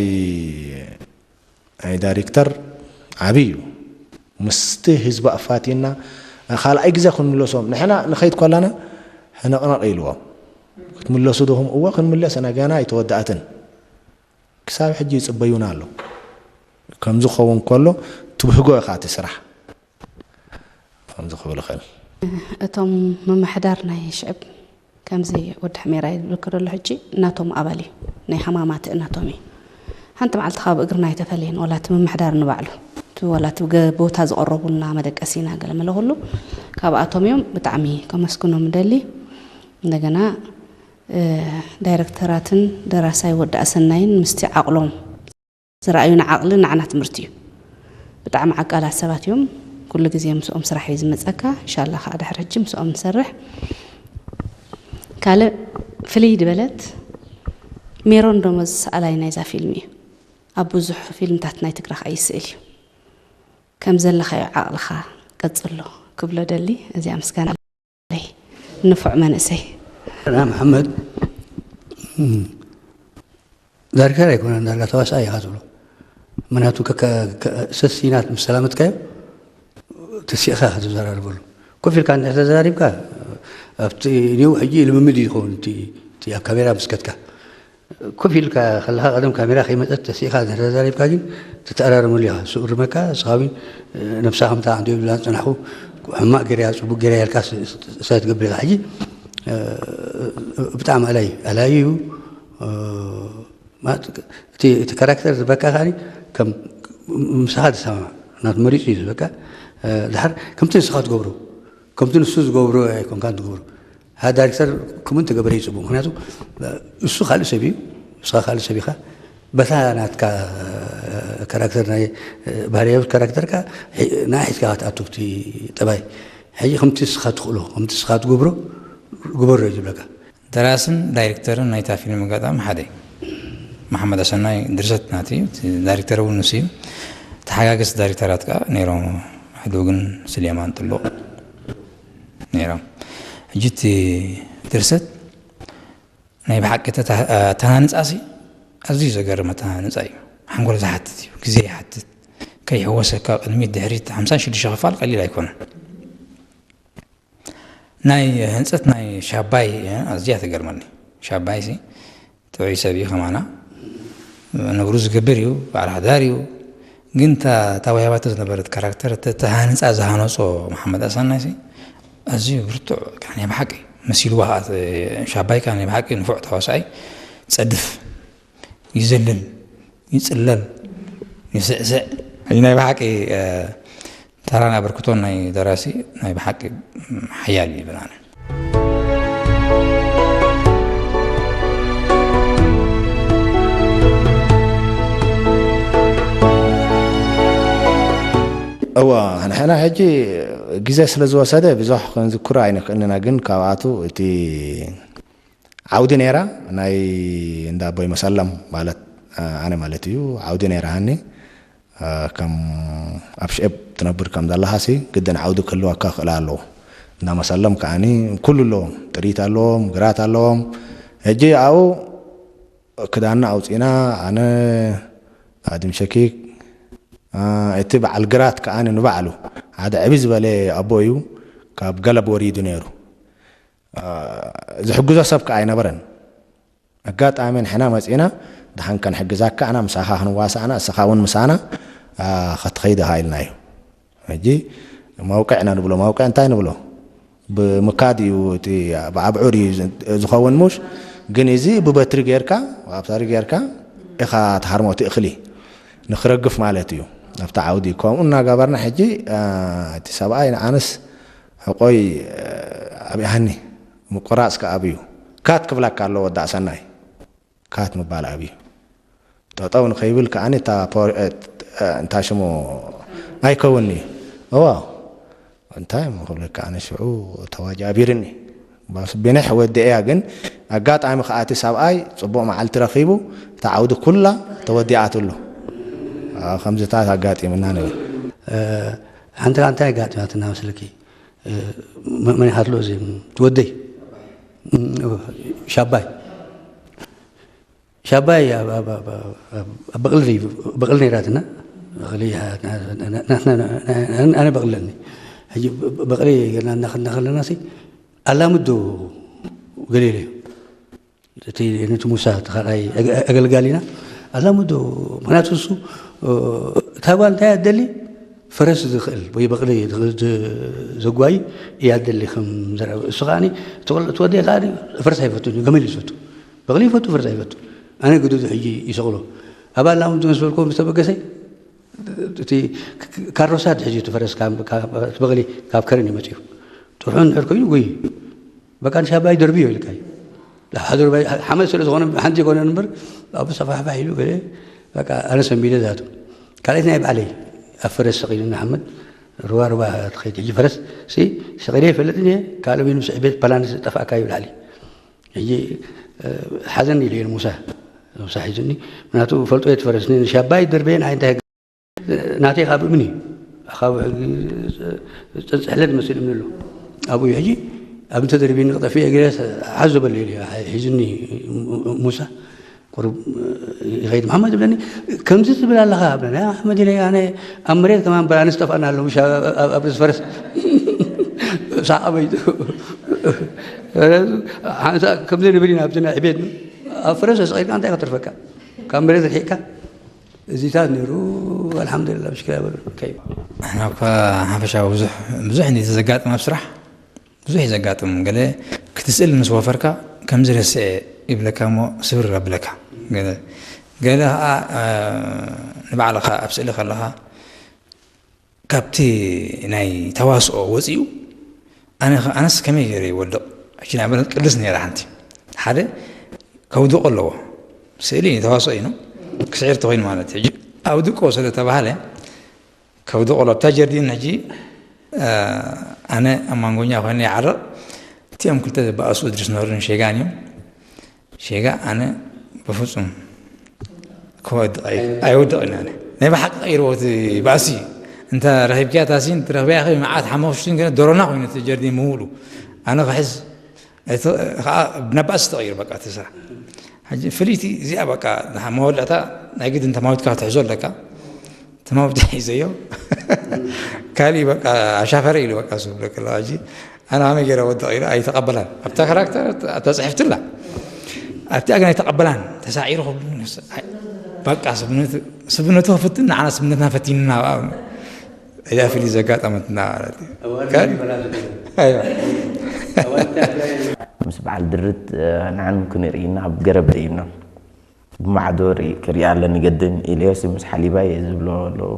ናይ ዳይሬክተር ዓቢ እዩ። ምስቲ ህዝቢ ኣፋቲና ካልኣይ ግዜ ክንምለሶም። ንሕና ንኸይድ ኮላና ሕነቕነቕ ኢልዎም። ክትምለሱ ዶኹም? እወ ክንምለስ ኢና፣ ገና ኣይተወደኣትን። ክሳብ ሕጂ ይጽበዩና ኣለዉ። ከምዚ ክኸውን ከሎ ትብህጎ ኢኻ እቲ ስራሕ። ከምዚ ክብል እኽእል። እቶም ምምሕዳር ናይ ሽዕብ ከምዚ ወዲ ሕሜራይ ዝብልክ ዘሎ ሕጂ እናቶም ኣባል እዩ፣ ናይ ሃማማት እናቶም እዩ። ሓንቲ መዓልቲ ካብ እግርና ኣይተፈለየን፣ ወላ እቲ ምምሕዳር ንባዕሉ፣ እቲ ወላ እቲ ገ-፣ ቦታ ዝቐረቡልና መደቀሲና ገለ መለ ኩሉ ካብኣቶም እዮም። ብጣዕሚ ከመስግኖም እደሊ። እንደገና፣ እ፣ ዳይረክተራትን ደራሳይ ወዲ ኣሰናይን ምስቲ ዓቕሎም ዝረኣዩና ዓቕሊ ንዓና ትምህርቲ እዩ። ብጣዕሚ ዓቃላት ሰባት እዮም። ኩሉ ግዜ ምስኦም ስራሕ እዩ ዝመጸካ። እንሻላ ከኣ ድሕሪ ሕጂ ምስኦም ንሰርሕ። ካልእ ፍልይ ዝበለት ሜሮን ደሞዝ ሰኣላይ ናይዛ ፊልም እዩ። ኣብ ብዙሕ ፊልምታት ናይ ትግረ ከኣ ይስእል እዩ። ከም ዘለኻዮ ዓቕልኻ ቀጽሎ ክብሎ ደሊ። እዚኣ ምስጋና ንፉዕ መንእሰይ። ና መሐመድ፣ እም፣ ዳይሬክተር ኣይኮነን፣ ዳርጋ ተዋሳኢ ኢኻ ትብሎ። ምክንያቱ ከ-፣ ከ-፣ ከ-፣ ሰሲናት ምስ ሰላመትካዮ ተሲእኻ ኢኻ ትዘራረበሉ። ኮፍ ኢልካ እንድሕር ተዘራሪብካ፣ ኣብቲ ኒው ሕጂ ልምምድ እዩ ዝኸውን፣ እቲ፣ እቲ ኣብ ካሜራ ምስ ከድካ። ኮፍ ኢልካ ከለኻ ቀደም ካሜራ ከይመጸት ተሲእካ እንድሕር ተዛሪብካ ግን ትተኣራረመሉ ኢኻ። እሱ እርመካ፣ ንስኻ እውን ነብስኻ ከምታ ዓንዲ ይብላ ዝጸናሕኩ ሕማቕ ገይረያ፣ ጽቡቕ ገይረያ ኢልካ ስ-፣ ስ-፣ ሳይ ትገብር ኢኻ። ሕጂ፣ እ፣ ብጣዕሚ ኣላይ፣ ኣላይ እዩ። እ፣ ማለት እቲ፣ እቲ ካራክተር ዝበካ ከኣ ከም ምሳኻ ዝሰማማዕ ናቱ መሪጹ እዩ ዝበካ። እ፣ ድሓር ከምቲ ንስኻ ትገብሮ፣ ከምቲ ንሱ ዝገብሮ ኣይኮንካን ትገብሮ። ሀ ዳይሬክተር ክምን ተገበረ ይጽቡ። ምክንያቱ እሱ ካልእ ሰብ እዩ፣ ንስኻ ካልእ ሰብ ኢኻ። በታ ናትካ ካራክተር፣ ናይ ባህርያዊ ካራክተርካ ሒ-፣ ንዓ ሒዝካ ክትኣቱ ኣብቲ ጠባይ። ሕጂ ከምቲ ንስኻ ትኽእሎ፣ ከምቲ ንስኻ ትገብሮ ግበሮ እዩ ዝብለካ። ደራስን ዳይሬክተርን ናይታ ፊልም ኣጋጣሚ ሓደ እዩ። መሓመድ ኣሰናይ ድርሰት ናቱ እዩ፣ እቲ ዳይሬክተር እውን ንሱ እዩ። ተሓጋገዝቲ ዳይሬክተራት ከኣ ነይሮም፣ ሕዱግን ስሌማን ጥሉቕ። ነይሮም። ሕጂ እቲ ድርሰት ናይ ብሓቂ ተታ-፣ ኣተሃንጻሲ ኣዝዩ ዘገርም ኣተሃንጻ እዩ። ሓንጎል ዝሓትት እዩ፣ ግዜ ይሓትት። ከይሕወሰካ ቅድሚት ድሕሪት ሓምሳን ሽዱሽተ ክፋል ቀሊል ኣይኮነን። ናይ ህንጸት ናይ ሻባይ ኣዝያ ትገርመኒ። ሻባይሲ ጥዑይ ሰብ እዩ ከማና። ነብሩ ዝገብር እዩ፣ በዓል ሓዳር እዩ። ግን እታ፣ እታ ወያባቱ ዝነበረት ካራክተር፣ እተ-፣ ተሃንጻ ዝሃነጾ መሓመድ ኣሳናይሲ ኣዝዩ ብርቱዕ፣ ከኣ ናይ ብሓቂ መሲልዋ ከኣ፣ ሻባይ ከኣ ናይ ብሓቂ ንፉዕ ተዋሳኣይ፣ ጸድፍ፣ ይዘልል፣ ይጽለል፣ ይስዕስዕ። ናይ ብሓቂ፣ እ፣ ተራን ኣበርክቶን ናይ ደራሲ ናይ ብሓቂ ሓያል እዩ ይብል ኣነ። እወ፣ ንሕና ሕጂ ግዜ ስለ ዝወሰደ ብዙሕ ክንዝክሮ ኣይንክእልን ኢና፣ ግን ካብኣቱ እቲ ዓውዲ ነይራ፣ ናይ እንዳ ኣቦይ መሰለም ማለት፣ ኣነ ማለት እዩ፣ ዓውዲ ነይራ ሃኒ። እ፣ ከም ኣብ ሽዕብ ትነብር ከም ዘለኻሲ፣ ግድን ዓውዲ ክህልወካ ክእል ኣለዎ። እንዳ መሰለም ከኣኒ ኩሉ ኣለዎም፣ ጥሪት ኣለዎም፣ ግራት ኣለዎም። ሕጂ ኣብኡ ክዳንና ኣውጺእና፣ ኣነ፣ ኣድም ሸኪክ፣ እ፣ እቲ በዓል ግራት ከኣኒ ንባዕሉ ሓደ ዕቢ ዝበለ ኣቦ እዩ፣ ካብ ገለብ ወሪዱ ነይሩ። እ፣ ዝሕግዞ ሰብ ከኣ ኣይነበረን። ኣጋጣሚ ንሕና መጺእና፣ ደሓን ከንሕግዛካ ኣና ምሳኻ ክንዋሳእና፣ እስኻ እውን ምሳና፣ አ፣ ኸትኸይድ ኢኻ ኢልናዩ። ሕጂ መውቅዕ ኢና ንብሎ። መውቅዕ እንታይ ንብሎ? ብምካድ እዩ፣ እቲ ብኣብዑር እዩ ዝ-፣ ዝኸውን ሙሽ? ግን እዚ ብበትሪ ጌርካ፣ ብኣብሳሪ ጌርካ ኢኻ ትሃርሞ፣ እቲ እኽሊ ንክረግፍ ማለት እዩ። ኣብቲ ዓውዲ ከምኡ እናገበርና ሕጂ፣ አ፣ እቲ ሰብኣይ ንኣነስ ሕቆይ፣ አ፣ ኣብያሃኒ። ምቁራጽ ከኣ ኣብዩ። ካት ክብለካ ኣሎ ወዲ ኣሰናይ። ካት ምባል ኣብዩ። ጠጠው ንኸይብል ከኣኒ እታ ፖ-፣ እ፣ እ፣ እንታ ሽሙ ኣይከውንኒ። እዋ። እንታይ እሞ ክብለካ ኣነ ሽዑ ተዋጃቢርኒ። ባስ ብንሕ ወዲአያ ግን ኣጋጣሚ ከኣ እቲ ሰብኣይ ጽቡቕ መዓልቲ ረኺቡ እታ ዓውዲ ኩላ ተወዲኣትሉ። አ፣ ከምዚታት ኣጋጢምና ንብል። እ፣ ሐንቲ ላንታይ ጋጥማትና መስለኪ፣ እ፣ መ-፣ መን ይሃትሎ እዚ ትወደይ፣ እ፣ ሻባይ። ሻባይ ኣብ፣ ኣብ፣ ኣብ፣ ኣብ፣ ኣብ በቅሊ፣ በቅሊ ነይራትና። በቅሊ፣ ናትና፣ ኣነ በቅሊ ኣለኒ። ሕጂ በቅሊ ገና እናኸድና ከለና ሲ፣ ኣላምዶ ገሌለ እዩ። እቲ ነቲ ሙሳ፣ እቲ ካልኣይ ኣገ-፣ ኣገልጋሊና፣ ኣላምዶ፣ ምኽንያቱ እሱ፣ እ፣ እታ ጓል እንታይ እያ ትደሊ? ፈረስ ዝኽእል ወይ በቕሊ ዝ-፣ ዝ-፣ ዘጓይ እያ ትደሊ ከም ዘርአ። እሱ ከኣኒ፣ እቲ ወል-፣ እቲ ወደይ ከኣኒ ፈረስ ኣይፈቱን እዩ፣ ገመል እዩ ዝፈቱ። በቕሊ ይፈቱ፣ ፈረስ ኣይፈቱ። ኣነ ግዱድ ሕጂ ይሰቕሎ። ኣብ ኣላምዶ ምስ በልኮ ምስ ተበገሰ፣ እቲ ክ-፣ ክ-፣ ካሮሳት ሕጂ እቲ ፈረስ ካብ፣ ካብ፣ እቲ በቕሊ ካብ ከረን እዩ መጺኡ። ጥርሑ እንድሕር ኮይኑ ጉይ። በቃ ንሻባይ ደርብዮ ኢልካዮ። ሓመድ ስለ ዝኾነ ሓንቲ ኣይኮነን እምበር፣ ኣብኡ ሰፋሕፋሕ ኢሉ ገለ፣ በቃ ኣነ ሰንቢደ ዛቱ። ካልኣይቲ ናይ ባዕለይ ኣብ ፈረስ ሰቒሉኒ ሓመድ፣ ሩባ ሩባ ትኸይድ። ሕጂ ፈረስ ሲ ሰቒለ ኣይፈልጥን እየ፣ ካልእ ወይን ምስ ዕቤት ፓላንስ ጠፍኣካ እዩ ብላዕሊ። ሕጂ፣ እ፣ ሓዘን ኢሉ እየ ሙሳ፣ ሙሳ ሒዙኒ። ምክንያቱ ፈልጦ እየ እቲ ፈረስ፣ ንሻባይ ደርበየ ንዓይ እንታይ ናተይ ካብ እምኒ፣ ካብ ሕጂ ጽንጽሕለ ትመስል እምኒ ኣሎ። ኣብኡ እዩ ሕጂ፣ ኣብ እንተ ደርቢኒ ክጠፍእ እግሬ ሓዞ በለ ኢሉ ሒዙኒ ሙሳ። ቁሩብ ይኸይድ፣ "መሓመድ" ይብለኒ። "ከምዚ ትብል ኣለኻ?" እብለኒ። "ኣይ መሓመድ" ኢለ፣ ኣነ ኣብ መሬት ከማን በል ኣነስ ጠፍኣና ኣሎ፣ ምሽ ኣብ፣ ኣብ፣ ኣብ ርእሲ ፈረስ ሳቕ ኣበይቱ። ሓንሳእ ከምዚ ንብል ኢና ኣብቲ ናይ ዕቤት፣ ኣብ ፈረስ ተሰቒልካ እንታይ ከተርፈካ? ካብ መሬት ርሒቕካ እዚታት ነይሩ፣ ኣልሓምዱሊላህ፣ ምሽክላ የብሉን። ከይፍ? ንሕና እኳ ሓፈሻዊ ብዙሕ፣ ብዙሕ እንዲ ተዘጋጥም ኣብ ስራሕ፣ ብዙሕ እዩ ዘጋጥም። ገለ ክትስእል ምስ ወፈርካ፣ ከምዚ ረስዐ ይብለካ እሞ ስብር ኣብለካ። ገለ፣ ገለ ኸዓ፣ እ፣ ንባዕልኻ ኣብ ስእሊ ከለኻ፣ ካብቲ ናይ ተዋስኦ ወጺኡ፣ ኣነ ኸ-፣ ኣነስ ከመይ ገይረ ይወድቕ? ሕጂ ንኣብነት ቅድስት ነይራ ሓንቲ። ሓደ ከውድቆ ኣለዎ። ስእሊ ተዋስኦ እዩ ነው። ክስዕር ተኾይኑ ማለት። ሕጂ ኣውድቆ ስለ ተባህለ ከውድቆ ኣሎ። ኣብታ ጀርዲን ሕጂ፣ አ፣ ኣነ ኣብ ማንጎኛ ኮይነ ይዓርቕ። እቲኦም ክልተ ዝበኣሱ እድሪስ ኖርን ሼጋን እዮም። ሼጋ ኣነ ብፍጹም ክወድቕ ኣይ-፣ ኣይወድቕን ኣነ። ናይ ብሓቂ ቀይርዎ እቲ ባእሲ። እንተ ረኺብክያ ታሲን፣ ትረኽብያ ኸ መዓት ሓሙሽቲን ገለ ዶሮና ኮይኑ እቲ ጀርዲን ምውሉ። ኣነ ክሕዝ፣ እቲ ኸዓ ናብ ባእሲ ተቐይሩ በቃ እቲ ስራሕ። ሕጂ ፍልይቲ እዚኣ በቃ መወልዕታ ናይ ግድን ተማዊትካ ክትሕዞ ኣለካ። ተማውቲ ሒዘዮ። ካልእ በቃ ኣሻፈረ ኢሉ በቃ እሱ ብለክ ኣሎ። ሕጂ ኣነ ከመይ ገይረ ወድቕ ኢለ ኣይተቐበላን። ኣብታ ካራክተር፣ ኣብታ ጽሕፍቲ ኣላ። ኣብቲኣ ግን ኣይተቐበላን። ተሳዒሩ ክብሉ ንስ-፣ ኣይ፣ በቃ ስብነቱ፣ ስብነቱ ክፍትን ንዓና ስብነትና ፈቲንና በኣ። እዛ ፍልይ ዘጋጠመትና ማለት እዩ። ኣዋልድ ከ-፣ ይበላሉ። ኣይዋ። ኣዋልድ ምስ በዓል ድርት፣ እ፣ ንዓን ክንርእይና ኣብ ገረብ ደይብና። ብማዕዶ ርኢ-፣ ክሪኣ ኣለኒ ገድም ኢለዮስ ምስ ሓሊባይ ዝብሎ ኣለዉ።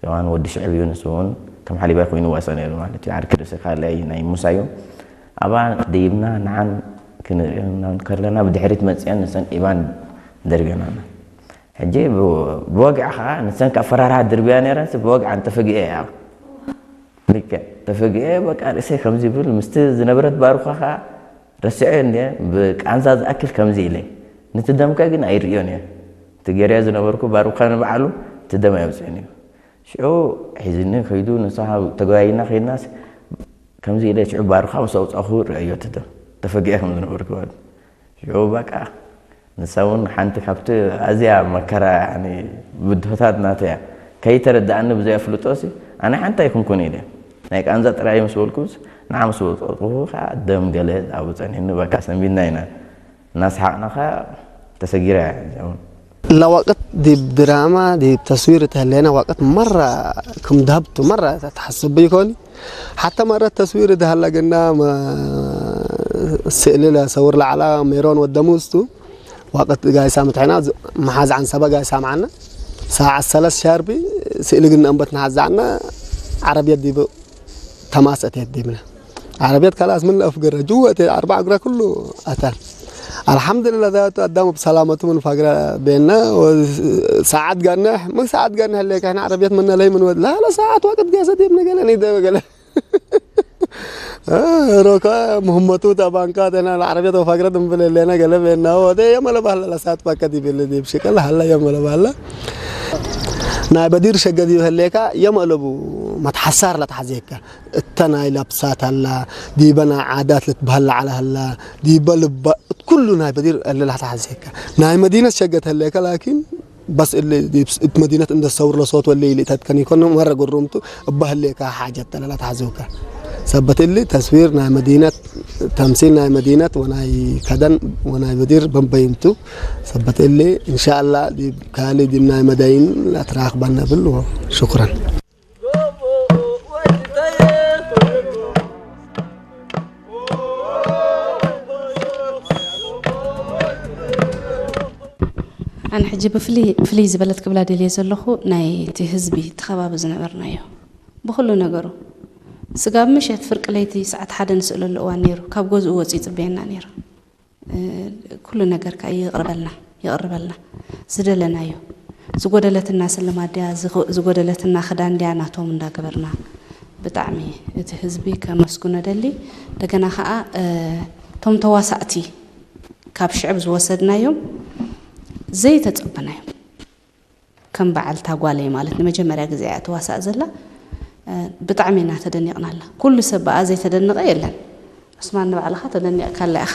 የዋን ወዲ ሽዕብ እዩ፣ ንሱ እውን ከም ሓሊባይ ኮይኑ ይዋሳእ ነይሩ ማለት እዩ። ዓርኪ ርእሲ ካልኣይ ናይ ሙሳ እዩ። ኣባ ደይብና ንዓን ክንርኢ ከለና ብድሕሪት መጽአን ንሰን ኢባን ደርብዮናና። ሕጂ ብ-፣ ብወግዒ ኸዓ ንሰን ከኣ ፈራርሃ ድርብያ ነይረንስ ብወግዓን ተፈጊኤ እያ። ልክዕ። ተፈግኤ በቃ ርእሰይ ከምዚ ይብል፣ ምስቲ ዝነበረት ባሩኻ ኸኣ ረስዐዮ እንድየ፣ ብቃንዛ ዝኣክል ከምዚ ኢለ። ነቲ ደምከ ግን ኣይርእዮን እየ። እቲ ገይረዮ ዝነበርኩ ባሩኻ ንባዕሉ እቲ ደም ኣየውጽእን እዩ። ሽዑ ሒዝኒ ከይዱ፣ ንሳ ተገባይና ከይድናስ ከምዚ ኢለ ሽዑ ባሩኻ ምስ ኣውጻእኩ ርእዮ እቲ ደም። ተፈግኤ ከም ዝነበርኩ ማለት። ሽዑ በቃ ንሳ እውን ሓንቲ ካብቲ ኣዝያ መከራ፣ ያኒ ብድሆታት ናተይ እያ። ከይተረድኣኒ ብዘይ ኣፍልጦሲ፣ ኣነ ሓንቲ ኣይኩንኩን ኢለ። ናይ ቃንዛ ጥራይ ምስ በልኩስ፣ ንዓ ምስ ወጸእኩ ከኣ ደም ገለ ኣብኡ ጸኒሕኒ፣ በቃ ሰንቢድና ኢና። እናሰሓቕና ከኣ ተሰጊራ እያ እዚኣ እውን። እለ ወቅት ዲብ ድራማ፣ ዲብ ተስዊር እት ህሌነ ወቅት መረ ክም ደሀብቱ መረ ተሐስቡ ይኮኒ። ሐተ መረት ተስዊር እት ሀለ ግና መ-፣ ስእሊ ለሰውር ለዐለ ሜሮን ወደሙዝ ቱ። ወቅት ጋይሳ ምትሐና ዝ-፣ መሓዝ ዐንሰበ ጋይሳ መዓነ። ሳዐት ሰለስ ሻርቢ ስእሊ ግና እንበት ነሐዝ ዐነ ዐረብየት ዲብ ተማስ አቴት ዲብነ። ዐረብየት ከላስ ምን ለአፍግረ ጅወ እቴ አርበዕ እግረ ክሉ አተ። አልሐምድልላህ ዛቱ አዳም እብ ሰላመቱ ምን ፈግረ ቤነ ወሳዐት ገንሕ ምን ሳዐት ገንሕ ሌከ ሕነ ዐረብየት ምነ ለይ ምን ወድ ላለ ሳዐት ወቅት ገሰ ዲብነ ገለ ኒደበ ገለ። ሮካ ምህመቱ ተባንካ ተና ለዐረብየት ወፈግረት እንብል ሌነ ገለ ቤና ወደ የመለ ባህለ ለሳት ባከ ዲብል ዲብ ሽቅል ሀለ የመለ ባህለ። ናይ በዲር ሸገ ዲብ ህሌከ የም እለቡ መትሐሳር ለተሐዜከ። እተ ናይ ለብሳት ሀላ፣ ዲበ ናይ ዓዳት ልትበሀል ለዐለ ሀላ፣ ዲበ ልበ እት ኩሉ ናይ በዲር እሊ ለተሐዜከ። ናይ መዲነት ሸገት ህሌከ ላኪን በስ እሊ ዲብ እት መዲነት እንደ ሰውር ለሶት ወሌ ኢልኢተትከን ኢኮን መረ ግሩምቱ እበ ህሌከ ሓጀት ለለተሐዙከ። ሰበት እሊ ተስዊር ናይ መዲነት፣ ተምሲል ናይ መዲነት ወናይ ከደን ወናይ በዲር በንበይንቱ። ሰበት እሊ እንሻአላ ዲብ ካሊ ዲብ ናይ መዳይን ለትራክበን ነብል። ወሹክረን። ኣነ ሕጂ ብፍሊ-፣ ፍልይ ዝበለት ክብላ ደልየ ዘለኹ፣ ናይቲ ህዝቢ እቲ ከባቢ ዝነበርናዮ ብኹሉ ነገሩ። ስጋብ ምሸት ፍርቂ ለይቲ ሰዓት ሓደ ንስእለሉ እዋን ነይሩ። ካብ ገዝኡ ወጺኡ ይጽበየና ነይሩ። እ፣ ኩሉ ነገር ከኣ ይቕርበልና፣ ይቕርበልና። ዝደለናዮ፣ ዝጎደለትና ስልማት ድያ፣ ዝጎ-፣ ዝጎደለትና ክዳን ድያ፣ ናቶም እንዳገበርና ብጣዕሚ እቲ ህዝቢ ከመስግኖ ደሊ። እንደገና ከኣ፣ እ፣ ቶም ተዋሳእቲ ካብ ሽዕብ ዝወሰድናዮም ዘይተጸበናዮም። ከም በዓልታ ጓለይ ማለት ንመጀመርያ ግዜ እያ ትዋሳእ ዘላ። እ፣ ብጣዕሚ ኢና ተደኒቕናላ። ኩሉ ሰብ ብኣ ዘይተደነቐ የለን። ዑስማን ንባዕልኻ ተደኒቕካላ ኢኻ።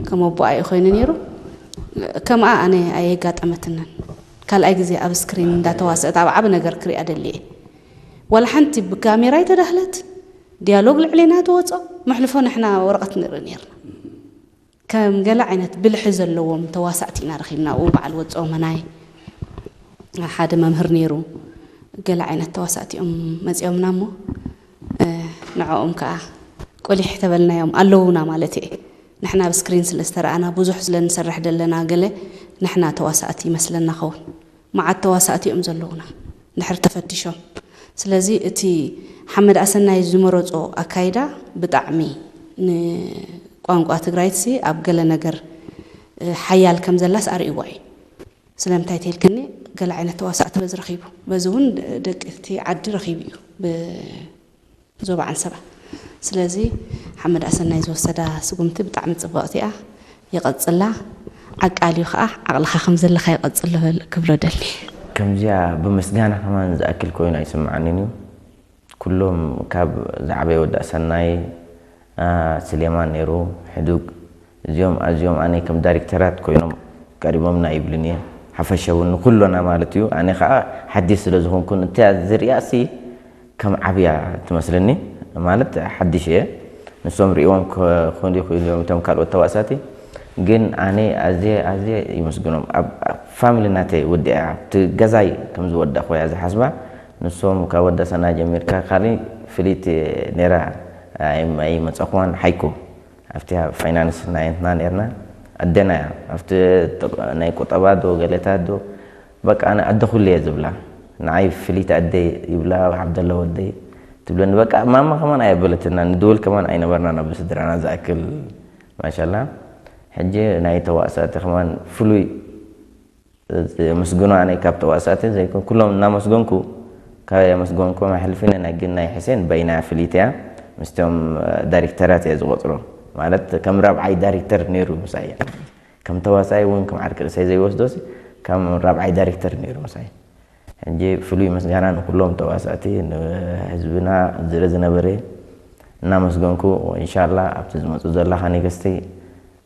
ከም ኣቦኣ እዩ ኮይኑ ነይሩ። ከምኣ ኣነ ኣየጋጠመትንን። ካልኣይ ግዜ ኣብ ስክሪን እንዳተዋሰአት ኣብ ዓቢ ነገር ክሪኣ ደልየ። ዋላ ሓንቲ ብካሜራ ኣይተዳህለት፣ ዲያሎግ ልዕሌና ትወጾ፣ መሕልፎ ንሕና ወረቐት ንርኢ ነይርና። ከም ገለ ዓይነት ብልሒ ዘለዎም ተዋሳእቲ ኢና ረኺብና። ኣብኡ በዓል ወጾ መናይ ሓደ መምህር ነይሩ። ገለ ዓይነት ተዋሳእቲ እዮም መጺኦምና እሞ፣ እ፣ ንዕኦም ከኣ ቆሊሕ ተበልናዮም ኣለዉና ማለት እየ። ንሕና ኣብ ስክሪን ስለ ዝተረኣና፣ ብዙሕ ስለ ንሰርሕ ደለና፣ ገለ ንሕና ተዋሳእቲ ይመስለና ኸውን። መዓት ተዋሳእቲ እዮም ዘለዉና፣ እንድሕር ተፈቲሾም። ስለዚ እቲ ሓመድ ኣሰናይ ዝመረጾ ኣካይዳ ብጣዕሚ ንቋንቋ ትግራይትሲ ኣብ ገለ ነገር፣ እ፣ ሓያል ከም ዘላስ ኣርእይዋ እዩ። ስለምንታይ ተይልክኒ፣ ገለ ዓይነት ተዋሳእቲ በዚ ረኺቡ፣ በዚ እውን ደቂ እቲ ዓዲ ረኺቡ እዩ። ብ- ዞባ ዓንሰባ። ስለዚ ሓመድ ኣሰናይ ዝወሰዳ ስጉምቲ ብጣዕሚ ጽብቕቲ እያ። ይቐጽላ። ዓቃልዩ ኸኣ ዓቕልኻ ከም ዘለኻ ይቐጽሎ ክብሎ ደሊ። ከምዚኣ ብምስጋና ከማን ዝኣክል ኮይኑ ኣይስምዓንን እዩ። ኩሎም ካብ ዝዓበየ ወዲ ኣሰናይ፣ አ፣ ስሌማን ነይሩ፣ ሕዱግ፣ እዚኦም ኣዝዮም ኣነ ከም ዳይሬክተራት ኮይኖም ቀሪቦምና ይብሉኒ። ሓፈሻዊ ንኩሎና ማለት እዩ። ኣነ ኸኣ ሓዲስ ስለ ዝኾንኩን፣ እታ ዝርእያሲ ከም ዓብያ ትመስለኒ፣ ማለት ሓድሽ እየ። ንሶም ርእዮም ክኾኑ ይኽእሉ እዮም፣ እቶም ካልኦት ተዋሳእቲ። ግን ኣነ ኣዝየ፣ ኣዝየ ይመስግኖም። ኣብ፣ ኣብ ፋሚሊ ናተይ ወዲኣ፣ ኣብቲ ገዛይ ከም ዝወዳእኩ እያ ዝሓስባ። ንሶም ካብ ወዲ ኣሰናይ ጀሚርካ፣ ካልእ ፍልይቲ ነይራ፣ ኣይ-፣ ኣይመጸኹዋን ሓይኩ። ኣብቲ ፋይናንስ ናይ እንትና ኔርና፣ ኣደና እያ። ኣብቲ ጥቅ-፣ ናይ ቁጠባ ዶ ገሌታት ዶ፣ በቃ ኣነ ኣደ ኩሉ እየ ዝብላ። ንዓይ ፍልይቲ ኣደይ ይብላ፣ ዓብደላ ወደይ ትብለኒ። በቃ ማማ ከማን ኣየበለትና፣ ንድውል ከማን ኣይነበርናን ኣብ ስድራና ዝኣክል። ማሻላ። ሕጂ ናይ ተዋሳእቲ ከማን ፍሉይ የመስግኖ፣ ኣነ ካብ ተዋሳእቲ ዘይኮን፣ ኩሎም እናመስገንኩ፣ ካብ የመስገንኩም ኣይሐልፍን፣ ናይ ግን ናይ ሕሴን በይና ፍሊት እያ፣ ምስቶም ዳይሬክተራት እየ ዝቆጽሮ። ማለት ከም ራብዓይ ዳይሬክተር ነይሩ ምሳይ። ከም ተዋሳይ እውን ከም ዓርኪ ርእሰይ ዘይወስዶሲ፣ ከም ራብዓይ ዳይሬክተር ነይሩ ምሳይ። ሕጂ ፍሉይ ምስጋና ንኩሎም ተዋሳእቲ፣ ንህዝብና ዝረ ዝነበረ እናመስገንኩ፣ ኢንሻላህ ኣብቲ ዝመጹ ዘለኻ ኔክስቲ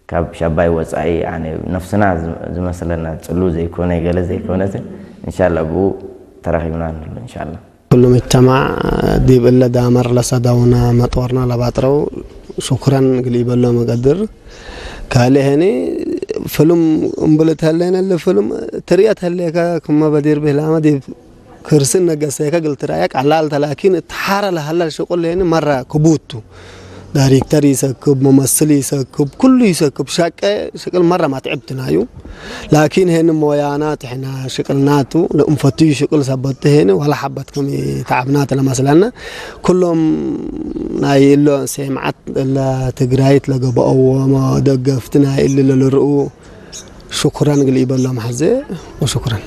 ካብ ሻባይ ወጻኢ፣ ያኒ፣ ነፍስና ዝ-፣ ዝመስለና ጽሉ ዘይኮነ፣ ገለ ዘይኮነትን፣ እንሻላ ብኡ ተራኺብና ንህሉ፣ እንሻላ። ኩሉ ምጅተማዕ ዲብ እለ ዳመር ለሰደውነ መጦርና ለባጥረው ሹክረን እግል ኢበሎም እቀድር። ካልእ ህኒ ፍልም እምብል እት ህሌነ፣ እሊ ፍልም ትርኤት ህሌከ ክመ በዲር ብህላመ ዲብ ክርሲ እነ ገሰከ እግል ትረአየ ቀላል ተ፣ ላኪን እት ሐረ ለሀለ ሽቁል ሄኒ መረ ክቡድ ቱ። ዳይሬክተር ኢሰክብ፣ ሙመስል ኢሰክብ፣ ኩሉ ኢሰክብ። ሸቄ ሽቅል መረ መትዕብ ቱ ናዩ። ላኪን ሄኒ ሞያና ትሕና ሽቅልናቱ ለእንፈትዩ ሽቅል ሰበት ሄኒ ወላ ሐበት ክም ተዐብናት ለመስለነ። ኩሎም ናይ እሎ ሴምዓት እለ ትግራይት ለገበአዎ ደገፍቲ ናይ እሊ ለልርኡ ሽኩረን እግል ኢበሎም ሐዜ ወሽኩረን።